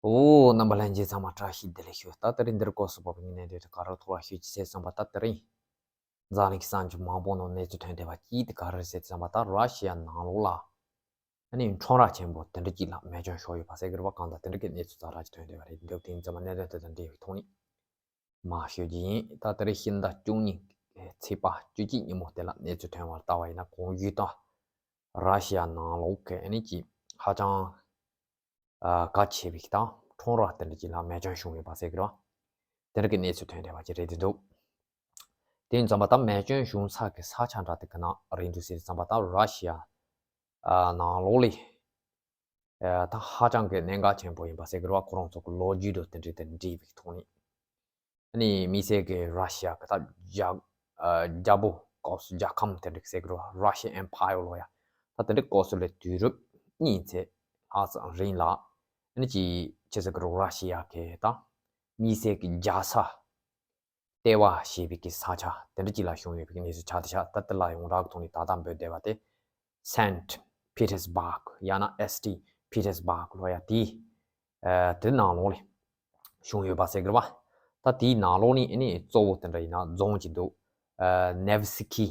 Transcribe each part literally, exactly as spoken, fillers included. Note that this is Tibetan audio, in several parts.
ཨོ། རྣམ་པ་ལྷན་རྒྱས་ཚང་མ་བཀྲ་ཤིས་བདེ་ལེགས་ཞུ། ད་དེ་རིང་འདིར་སྐོར་སུ་བབས་པའི་ངེས་གནས་དེ་ག་རེ་ཐོག་ལ་ཞུ་ཅི་ཟེར་བསམ་པ། ད་དེ་རིང་འཛམ་གླིང་གི་གསར་འགྱུར་མང་པོ་ནང་གནས་ཚུལ་ཐོན་བསྡད་པ་གཅིག་དེ་ག་རེ་ཟེར་བསམ་པ། ད་ར་ཤི་ཡ་ནང་ལོགས་ལ་ཨ་ནི་ཁྲོམ་ར་ཆེན་པོ་དེ་འདྲ་གཅིག་ལ་མེ་སྐྱོན་ཤོར་ཡོད་པ་ཟེར་གི་རེད་པ། གང་ལྟར་དེ་འདྲ་གི་གནས་ཚུལ་ཛ་དྲག་ཅིག་ཐོན་བསྡད་པ་རེད། འདུག་དེ་ཡིན་ཙང་མ་གནད་དོན་དེ་དང་འབྲེལ་བའི་ཐོག་ནས་མར་ཤོད་ཀྱི་ཡིན། ད་དེ་རིང་ཕྱི་ཟླ་བཅུ་གཉིས་ཚེས་པ་བཅུ་གཅིག་ཉིན་མོ་དེ་ལ་གནས་ཚུལ་ཐོན་པར་ལྟ་བ་ཡིན་ན། གོང་ཞུས་ལྟར་ར་ཤི་ཡ་ནང་ལོགས་ཀྱི་ཨ་ནི་ཅིག་ཧ་ཅང་ཨ་གལ་ཆེ་བའི་ད་ཁྲོམ་ར་དེ་འདྲ་ཅིག་ལ་མེ་སྐྱོན་བྱུང་ཡོད་པ་ཟེར་གི་རེད་པ། དེ་འདྲ་གི་གནས་ཚུལ་ཐོན་བསྡད་པ་ཅིག་རེད་འདུག་དེ་ཡིན་ཙང་མ་ད་མེ་སྐྱོན་བྱུང་ས་གི་ས་ཆ་འདྲ་དེ་ག་ན་རེད་འདུག་ཟེར་ཙང་མ་ད་ར་ཤི་ཡ་ཨ་ནང་ལོགས་ལ་ཨ་ད་ཧ་ཅང་གི་གནད་འགག་ཆེན་པོ་ཡིན་པ་ཟེར་གི་རེད་པ། ཁོ་རང་ཚོ་གི་ལོ་རྒྱུས་དང་དེ་འདྲ་དང་འབྲེལ་བའི་ཐོག་ནས། ཨ་ནི་དམིགས་བསལ་གྱི་ར་ཤི་ཡ་གི་ད་རྒྱ་ཨ་རྒྱལ་པོ་སྐབས་སུ་རྒྱལ་ཁམས་དེ་འདྲ་ཟེར་གི་རེད་པ། Russian Empire ལབ་ཡ། ད་དེ་འདྲ་སྐབས་སུ་ལ་དུས་རབས་གཉིས་ཚེ་ལྷག་ཙམ་རིང་ལ་ཨ་ནི་ཅིག་ཅི་ཟེར་གི་རེད། ར་ཤི་ཡ་གི་ད་དམིགས་བསལ་གྱི་རྒྱལ་ས་ལྟེ་བ་བྱས་པའི་གི་ས་ཆ་དེ་འདྲ་ཅིག་ལ་བྱུང་ཡོད་པའི་གནས་ཚུལ་ཆགས་བསྡད་ཤག་ད་དེ་ལ་ཡོངས་གྲགས་ཐོག་ནས་ད་ལྟ་འབོད་བསྡད་པ་དེ་Saint Petersburg ཡང་ན་S T Petersburg ལབ་ཡ་དེ་ཨ་དེ་ནང་ལོགས་ལ་བྱུང་ཡོད་པ་ཟེར་གི་རེད་པ། ད་དེའི་ནང་ལོགས་ནས་ཨ་ནི་གཙོ་བོ་དེ་འདྲ་ཡིན་ན་རྫོང་གཅིག་འདུག་ཨ་Nevsky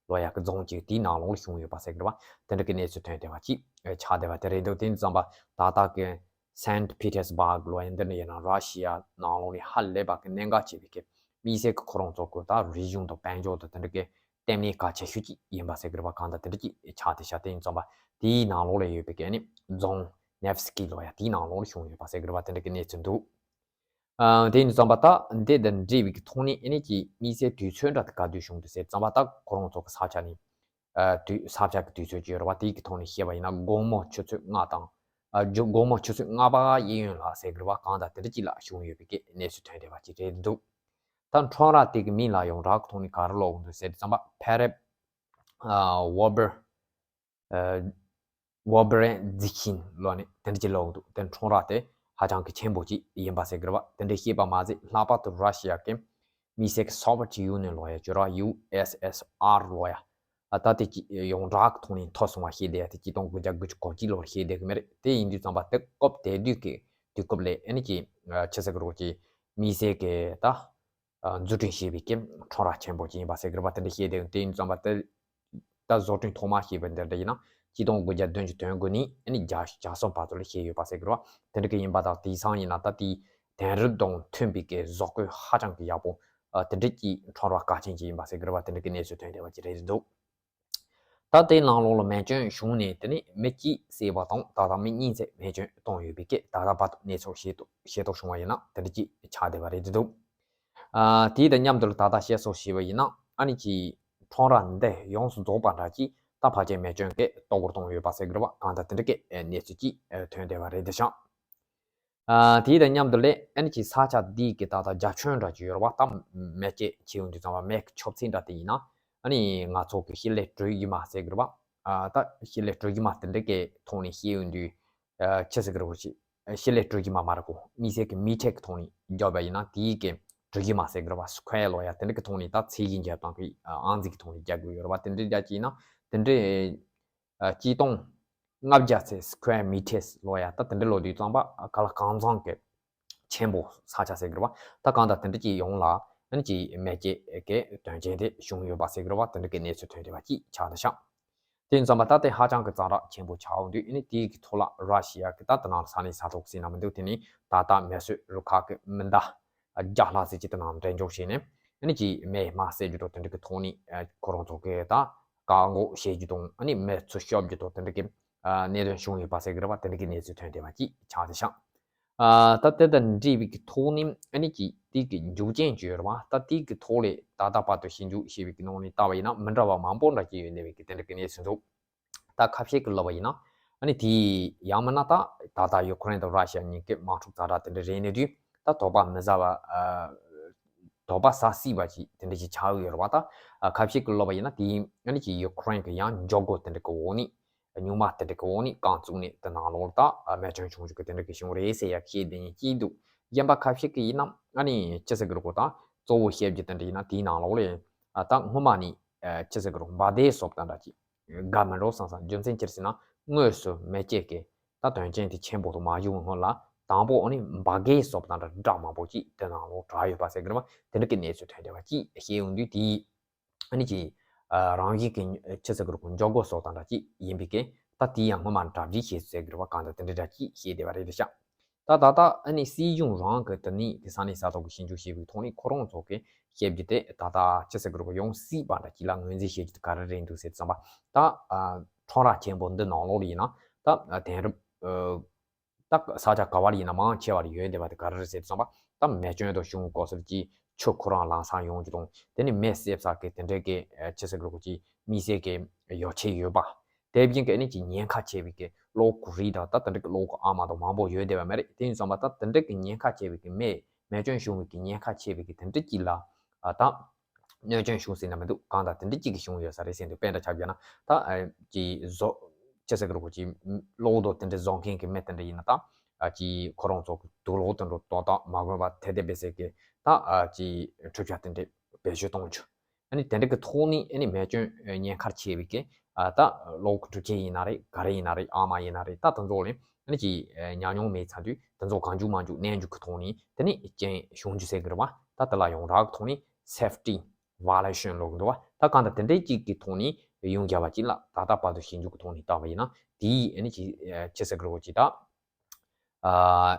ལབ་ཡ་གི་རྫོང་གཅིག་དེའི་ནང་ལོགས་ལ་བྱུང་ཡོད་པ་ཟེར་གི་རེད་པ། དེ་འདྲ་གི་གནས་ཚུལ་ཐོན་བསྡད་པ་ཅིག་ཨ་ཆགས་བསྡད་པ་དེ་རེད་འདུག་དེ་ཡིན་ཙང་མ་ད་ལྟ་གི་Saint Petersburg ལབ་ཡ་འདི་ནི་ཡིན་ན་ར་ཤི་ཡ་ནང་ལོགས་ནས་ཧ་ལས་པ་གི་གནད་འགག་ཆེ་བའི་གི་དམིགས་བསལ་གྱི་ཁོ་རང་ཚོ་གི་ད་རིག་གཞུང་དང་དཔལ་འབྱོར་དང་དེ་འདྲ་གི་ལྟེ་གནས་གལ་ཆེ་ཤོས་ཅིག་ཡིན་པ་ཟེར་གི་རེད་པ། གང་ལྟར་དེ་འདྲ་ཅིག་ཆགས་བསྡད་ཤག་དེ་ཡིན་ཙང་མ་དེའི་ནང་ལོགས་ལ་ཡོད་པའི་གི་ཨ་ནི་རྫོང་Nevsky ལབ་ཡ་དེའི་ནང་ལོགས་ལ་བྱུང་ཡོད་པ་ཟེར་གི་རེད་པ། དེ་འདྲ་གི་གནས་ཚུལ་འདུག་ཨ་དེ་ཡིན་ཙང་མ་ད་འདི་དང་འབྲེལ་བའི་གི་ཐོག་ནས་ཨ་ནི་ཅིག་དམིགས་བསལ་དུས་ཚོད་འདྲ་དེ་ག་དུས་བྱུང་འདུག་ཟེར་ཙང་མ་ད་ཁོ་རང་ཚོ་གི་ས་ཆ་ནས་ཨ་དུས་ས་ཆ་གི་དུས་ཚོད་ཅིག་ཡོད་རེད་པ། དེའི་གི་ཐོག་ནས་བཤད་པ་ཡིན་ན་དགོང་མོ་ཆུ་ཚོད་ལྔ་དང་ཨ་ཇོ་དགོང་མོ་ཆུ་ཚོད་ལྔ་པ་གཡས་གཡོན་ལ་ཟེར་གི་རེད་པ། གང་ལྟར་དེ་འདྲ་ཅིག་ལ་བྱུང་ཡོད་པའི་གི་གནས་ཚུལ་ཐོན་བསྡད་པ་ཅིག་རེད་འདུག་ད་ཁྲོམ་ར་དེ་གི་མིང་ལ་ཡོངས་གྲགས་ཐོག་ནས་ག་རེ་ལབ་ཀྱི་འདུག་ཟེར་ཙང་མ་Pere ཨ་Weber ཨ་Weber Dzikhin ལབ་ནས་དེ་འདྲ་ཅིག་ལབ་ཀྱི་འདུག་དེ་ཁྲོམ་ར་དེ་ཧ་ཅང་གི་ཆེན་པོ་ཅིག་ཡིན་པ་ཟེར་གི་རེད་པ། དེ་འདྲ་བཤད་པ་མ་ཟད་ལྷག་པར་དུ་ར་ཤི་ཡ་གི་དམིགས་བསལ་གྱི་Soviet Union ལབ་ཡ་ཅིག་ཡོད་རེད་པ། U S S R ལབ་ཡ། ཨ་ད་དེ་ཅིག་ཡོངས་གྲགས་ཐོག་ནས་མཐོ་སོང་བ་བཤད་བསྡད་ཡ་དེ་གཅིག་སྟོང་དགུ་བརྒྱ་དགུ་བཅུ་གོ་གཅིག་ལོར་བཤད་བསྡད་གི་མ་རེད། དེ་ཡིན་དུས་ཙམ་པ་དེ་སྐབས་དེ་དུས་ཀྱི་དུས་སྐབས་ལ་ཨ་ནི་ཅིག་ཨ་ཆི་ཟེར་གི་རེད་པ། ཅིག་དམིགས་བསལ་གྱི་ད་ཨ་འཛུགས་སྐྲུན་བྱས་པའི་གི་ཁྲོམ་ར་ཆེན་པོ་ཅིག་ཡིན་པ་ཟེར་གི་རེད་པ། དེ་འདྲ་བཤད་བསྡད་ཡོད། དེ་ཡིན་ཙང་མ་དེ་ད་བཟོ་སྐྲུན་ཐོག་མ་བྱས་པ་འདི་འདྲ་ཡིན་ན་གཅིག་སྟོང་དགུ་བརྒྱ་བདུན་ཅུ་དོན་དགུ་ནས་ཨ་ནི་བརྒྱ་བརྒྱ་གསུམ་བར་དུ་ལ་བཤད་ཡོད་པ་ཟེར་གི་རེད་པ། དེ་འདྲ་གི་ཡིན་པ་དང་དེང་སང་ཡིན་ན་ད་དེའི་དེང་རབས་དང་མཐུན་པའི་གི་བཟོ་བཀོད་ཧ་ཅང་གི་ཡག་པོ་ཨ་དེ་འདྲ་གི་ཁྲོམ་ར་གལ་ཆེན་ཅིག་ཡིན་པ་ཟེར་གི་རེད་པ། དེ་འདྲ་གི་གནས་ཚུལ་ཐོན་བསྡད་པ་ཅིག་རེད་འདུག་ད་དེའི་ནང་ལོགས་ལ་མེ་སྐྱོན་བྱུང་ནས་དེ་ནས་མི་གཅིག་བསད་པ་དང་ད་ལྟ་མི་གཉིས་ཚེ་མེ་སྐྱོན་བཏང་ཡོད་པའི་སྐད་ད་ལྟ་བར་དུ་གནས་ཚུལ་ཤེས་རྟོགས་ཤེས་རྟོགས་བྱུང་བ་ཡིན་ན་དེ་འདྲ་ཅིག་ཆགས་བསྡད་པ་རེད་འདུག་ཨ་དེའི་དང་མཉམ་དུ་ད་ལྟ་བཤད་སྲོལ་ཞིག་ཡིན་ན་ཨ་ནི་ཅིག་ཁྲོམ་ར་འདི་ཡོངས་སུ་རྫོགས་པ་འདྲ་ཅིག་ད་ཕལ་ཆེར་མེ་སྐྱོན་གྱིས་གཏོར་བར་བཏང་ཡོད་པ་ཟེར་གི་རེད་པ། གང་ལྟར་དེ་འདྲ་གི་གནས་ཚུལ་ཅིག་ཐོན་བསྡད་པ་རེད་འདུག་ཤག་ཨ་དེའི་དང་མཉམ་དུ་ལས་ཨ་ནི་ཅིག་ས་ཆ་འདི་གི་ད་ལྟ་རྒྱ་ཁྱོན་འདྲ་ཅིག་ཡོད་རེད་པ། ད་མེ་སྐྱེད་ཆེ་ཡོང་དུས་ཙམ་པ་མེ་གི་ཁྱབ་ཚད་འདྲ་དེ་ཡིན་ན་ཨ་ནི་ང་ཚོ་གི་ཤི་ལེ་དྲོད་ཀྱི་མ་ཟེར་གི་རེད་པ། ཨ་ད་ཤི་ལེ་དྲོད་ཀྱི་མ་དེ་འདྲ་གི་ཐོག་ནས་ཤི་ཡོང་དུས་ཨ་ཆི་ཟེར་གི་རེད་པ། ཤི་ལེ་དྲོད་ཀྱི་མ་མ་རེད་གོ། དམིགས་བསལ་གྱི་མི་ཊར་གི་ཐོག་ནས་བརྒྱབ་པ་ཡིན་ན་དེའི་གི་དྲོད་ཀྱི་མ་ཟེར་གི་རེད་པ། སི་ཀུ་ཝེར་ལབ་ཡ་དེ་འདྲ་གི་ཐོག་ནས་ད་ཚད་གཞི་འཇལ་སྟངས་གི་ཨང་རྩིས་གི་ཐོག་ནས་རྒྱག་དགོས་ཡོད་རེད་པ། དེ་འདྲ་རྒྱག་གི་ཡིན་ན་དེ་འདྲ་ཨ་གཅིག་སྟོང་ལྔ་བརྒྱ་ཚེ་སི་ཀུ་ཝེར་མི་ཊར་ལབ་ཡ་ད་དེ་འདྲ་ལབ་དུས་ཙམ་པ་ག་ལ་གང་འཚམ་གི་ཆེན་པོ་ས་ཆ་ཟེར་གི་རེད་པ། ད་གང་ལྟར་དེ་འདྲ་ཅིག་ཡོངས་ལ་ཨ་ནི་ཅིག་མེ་སྐྱེད་ཀྱི་དོན་རྐྱེན་དེ་བྱུང་ཡོད་པ་ཟེར་གི་རེད་པ། དེ་འདྲ་གི་གནས་ཚུལ་ཐོན་བསྡད་པ་ཅིག་ཆགས་བསྡད་ཤག་དེ་ཡིན་ཙམ་པ་ད་དེ་ཧ་ཅང་གི་ཛ་དྲག་ཆེན་པོ་ཆགས་ཡོང་དུས་ཨ་ནི་དེའི་གི་ཐོག་ལ་ར་ཤི་ཡ་གི་ད་དེ་ནང་ས་གནས་ས་ཐོག་ཟིན་ན་མི་འདུག་དེ་ནི་ད་ལྟ་མེ་གསོད་རུ་ཁག་གི་མི་སྣ་བརྒྱ་ལྷག་ཙམ་ཅིག་དེ་ནང་འབྲེལ་འཇོག་བྱས་ནས་ཨ་ནི་ཅིག་མེ་མར་བསད་རྒྱུ་དང་དེ་འདྲ་གི་ཐོག་ནས་ཨ་ཁོ་རང་ཚོ་གི་ད་བཀག་འགོག་བྱེད་རྒྱུ་དང་ཨ་ནི་མེ་ཚུར་ཤོར་རྒྱུ་དང་དེ་འདྲ་གི་ཨ་གནད་དོན་བྱུང་ཡོད་པ་ཟེར་གི་རེད་པ། དེ་འདྲ་གི་གནས་ཚུལ་ཐོན་བསྡད་པ་ཅིག་ཆགས་བསྡད་ཤག་ཨ་ད་དེ་དང་འབྲེལ་བའི་གི་ཐོག་ནས་ཨ་ནི་ཅིག་དེ་གི་མཇུག་རྐྱེན་ཅིག་ཡོད་རེད་པ། ད་དེ་གི་ཐོག་ལས་ད་ལྟ་བར་དུ་ཞིབ་འཇུག་བྱས་པའི་གི་ནང་ནས་ལྟ་བ་ཡིན་ན་མི་འདྲ་བ་མང་པོ་འདྲ་ཅིག་ཡོད་བསྡད་པའི་གི་དེ་འདྲ་གི་གནས་ཚུལ་འདུག་ད་ཁ་ཤས་ཀྱིས་ལབ་པ་ཡིན་ན་ཨ་ནི་དེ་ཡང་མིན་ན་ད་ད་ལྟ་ཡུ་ཀེ་རེན་དང་ར་ཤི་ཡ་གཉིས་ཀྱི་དམག་འཁྲུག་ཛ་དྲག་དེ་འདྲ་རེད་ནས་དུས་ད་དོགས་པ་མི་ཟ་བ་ཨ་དོགས་པ་ཟ་སྲིད་པ་ཅིག་དེ་འདྲ་ཅིག་ཆགས་ཡོད་རེད་པ། ད་ཨ་ཁ་ཤས་ཀྱིས་ལབ་པ་ཡིན་ན་དེ་ཨ་ནི་ཅིག་ཡུ་ཀེ་རེན་གྱི་ཡང་འཇོག་སྒོ་དེ་འདྲ་གི་འོག་ནས་སྨྱུག་མ་དེ་འདྲ་གི་འོག་ནས་རྐང་བཙུགས་ནས་དེ་ནང་ལོགས་ལ་ད་མེ་སྐྱོན་བྱུང་བཅུག་གི་དེ་འདྲ་གི་བྱུང་རེད་ཟེར་ཡ་བཤད་བསྡད་མཁན་གཅིག་འདུག་གཞན་པ་ཁ་ཤས་ཀྱིས་ཡིན་ན་ཨ་ནི་ཅི་ཟེར་གི་རེད་གོ། ད་གཙོ་བོ་བཤད་རྒྱུ་དེ་འདྲ་ཡིན་ན་དེའི་ནང་ལོགས་ལ་ཨ་ད་སྔོན་མ་ནས་ཨ་ཅི་ཟེར་གི་རེད། འབར་མདེལ་སོགས་དང་འདྲ་ཅིག་དགའ་མི་འགྲོ་བསམ་བསམ། རྒྱུ་མཚན་ཅི་རེད་ཟེར་ན་དངོས་སུ་མེ་སྐྱེད་ཀྱི་ད་དོན་རྐྱེན་དེ་ཆེན་པོ་དུ་མ་བྱུང་སྔོན་ལ་ དང་པོ་ཨ་ནི་འབའ་གས་སོགས་དང་འདྲ་སྦྲགས་མང་པོ་ཅིག་དེ་ནང་ལོགས་བྲག་ཡོད་པ་ཟེར་གི་རེད་བ། དེ་འདྲ་གི་གནས་ཚུལ་ཐོན་བསྡད་པ་ཅིག་བཤད་ཡོང་དུས་དེ། ཨ་ནི་ཅིག་ཨ་རང་བཞིན་གྱི་ཆི་ཟེར་གི་རེད་གོ། འཇོག་སྒོ་སོགས་དང་འདྲ་ཅིག་ཡིན་པའི་གི། ད་དེ་ཡང་སྔོན་མ་གྲ་སྒྲིག་བྱས་ཟེར་གི་རེད་བ། གང་ལྟར་དེ་འདྲ་འདྲ་ཅིག་བཤད་བསྡད་པ་རེད་ཤག་ད་ད་ལྟ་ཨ་ནི་སྲིད་གཞུང་རང་གི་དེ་ནས་དེ་ས་གནས་ས་ཐོག་གི་ཞིབ་འཇུག་བྱས་པའི་ཐོག་ནས་ཁོ་རང་ཚོ་གི་བཤད་རྒྱུ་དེ་ད་ལྟ་ཆི་ཟེར་གི་རེད་གོ། ཡོང་སྲིད་པ་འདྲ་ཅིག་ལ་ངོས་འཛིན་བྱེད་རྒྱུ་དེ་ག་རེ་རེད་འདུག་ཟེར་བསམ་པ། ད་ཨ་ཁྲོམ་ར་ཆེན་པོ་འདི་ནང་ལོགས་ལ་ཡིན་ན་ད་ཨ་དེང་རབས་ཨ་ད་ས་ཆ་ག་བ་ལ་ཡིན་ན་མང་ཆེ་བ་ལ་ཡོད་བསྡད་པ་དེ་ག་རེ་རེད་ཟེར་བསམ་པ། ད་མེ་སྐྱོན་དང་གཞུང་གི་སྐོར་ཟེར་གྱི་ཆུ་ཁོ་རང་ལམ་སང་ཡོང་རྒྱུ་དང་། དེ་ནས་མེ་བསད་ས་གི་དེ་འདྲའི་གི་ཨ་ཆི་ཟེར་གི་རེད་གོ། ཅིག་དམིགས་བསལ་གི་ཡོ་བྱད་ཡོད་པ། དེ་བཞིན་གི་ཨ་ནི་ཅིག་ཉེན་ཁ་ཆེ་བའི་གི་གློག་གི་རིགས་དང་ད་དེ་འདྲ་གི་གློག་གི་ཨ་མ་དང་མང་པོ་ཡོད་བསྡད་པ་མ་རེད། དེ་ཡིན་ཙང་མ་ད་དེ་འདྲ་གི་ཉེན་ཁ་ཆེ་བའི་གི་མེ་མེ་སྐྱོན་བྱུང་བའི་གི་ཉེན་ཁ་ཆེ་བའི་གི་དེ་འདྲ་ཅིག་ལ་ཨ་ད་གནོད་སྐྱོན་བྱུང་ཟིན་ན་མི་འདུག་གང་ལྟར་དེ་འདྲ་ཅིག་གི་བྱུང་ཡོད་ས་རེད་ཟེར་འདུག་དཔེ་འདྲ་ཆ་བཞག་ན་ད་ཨ་ཅིག་བཟོ་ཅི་ཟེར་གི་རེད་གོ། ཅིག་གློག་རྡོ་དེ་འདྲ་བཟོ་མཁན་གི་མི་དེ་འདྲ་ཡིན་ན་ད་ཨ་ཅིག་ཁོ་རང་ཚོ་གི་དུག་ལོག་དེ་འདྲ་ཏོག་ཏོག་མ་གོན་པ་དེ་དེ་བེ་ཟེར་གི་ད་ཨ་ཅིག་འཕྲུལ་ཆས་དེ་འདྲ་བེད་སྤྱོད་གཏོང་རྒྱུ། ཨ་ནི་དེ་འདྲ་གི་ཐོག་ནས་ཨ་ནི་མེ་སྐྱོན་ཉེན་ཁ་ཆེ་བའི་གི་ཨ་ད་གློག་གི་འཕྲུལ་ཆས་ཡིན་ན་རེད། ག་རེ་ཡིན་ན་རེད། ཨ་མ་ཡིན་ན་རེད། ད་དེ་ཚོ་ལ་ཨ་ནི་ཅིག་ཉམས་མྱོང་མེད་ཚར་དུས་དེ་ཚོ་གང་འཇུག་མ་འཇུག་གནོན་འཇུག་གི་ཐོག་ནས་དེ་ནས་རྐྱེན་བྱུང་རྒྱུ་ཟེར་གི་རེད་བ། ད་དེ་ལ་ཡོངས་གྲགས་གི་ཐོག་ནས་safety violation ལབ་གི་འདུག་བ། ད་གང་ལྟར་དེ་འདྲའི་ཅིག་གི་ཐོག་ནས་ཡོང་བསྡད་པ་ཅིག་ལ་ད་ལྟ་བར་དུ་ཞིབ་འཇུག་གི་ཐོག་ནས་བལྟས་པ་ཡིན་ན་དེའི་ཨ་ནི་ཅིག་ཅི་ཟེར་གི་རེད་གོ། ཅིག་ད་ཨ་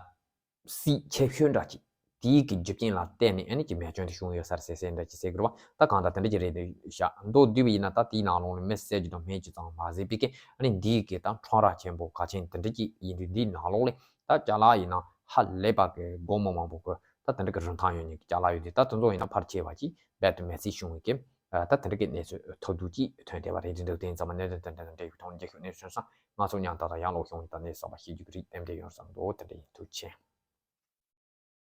སྲིད་ཆེ་ཤོས་འདྲ་ཅིག་དེའི་གི་རྒྱུ་རྐྱེན་ལ་བརྟེན་ནས་ཨ་ནི་ཅིག་མེ་སྐྱོན་དེ་བྱུང་ཡོད་ས་རེད་ཟེར་ཟེར་འདྲ་ཅིག་ཟེར་གི་རེད་བ། ད་གང་ལྟར་དེ་འདྲ་ཅིག་རེད་འདུག་ཤག་མདོར་བསྡུས་པ་ཡིན་ན་ད་དེའི་ནང་ལོགས་ལ་མི་བསད་རྒྱུ་དང་རྨས་རྒྱུ་ཙམ་མ་ཟད་པའི་གི་ཨ་ནི་འདིའི་གི་ད་ཁྲོམ་ར་ཆེན་པོ་གལ་ཆེན་དེ་འདྲ་ཅིག་ཡིན་དུས་འདིའི་ནང་ལོགས་ལ་ད་ཅ་ལག་ཡིན་ན་ཧ་ལས་པ་གི་སྒོར་མོ་མང་པོ་གི་ད་དེ་འདྲ་གི་རིན་ཐང་ཡོད་མཁན་གི་ཅ་ལག་ཡོད་དུས། ད་དེ་ཚོ་ཡིན་ན་ཕལ་ཆེ་བ་ཅིག་རྦད་དེ་མེ་བསྲེགས་བྱུང་བའི་གི་ད་དེ་འདྲ་གི་གནས་ཚུལ་ཐོར་འདུག་ཅིག་ཐོན་བསྡད་པ་རེད། འདི་འདྲ་དེ་ཡིན་ཙང་མ་གནད་དོན་དེ་འདྲ་དང་འབྲེལ་བའི་ཐོག་ནས་རྒྱ་ཤོད་གནས་ཚུལ་སོང་ང་ཚོ་མཉམ་དུ་ད་ཡང་ལོག་ཤོང་ཡིན། ད་གནས་བསམ་པ་ཤེས་རྒྱུ་གི་རིགས་ཏན་ཏན་ཡོང་བསམ་འདུག་དེ་འདྲ་ཡིན། ཐུགས་རྗེ་ཆེ།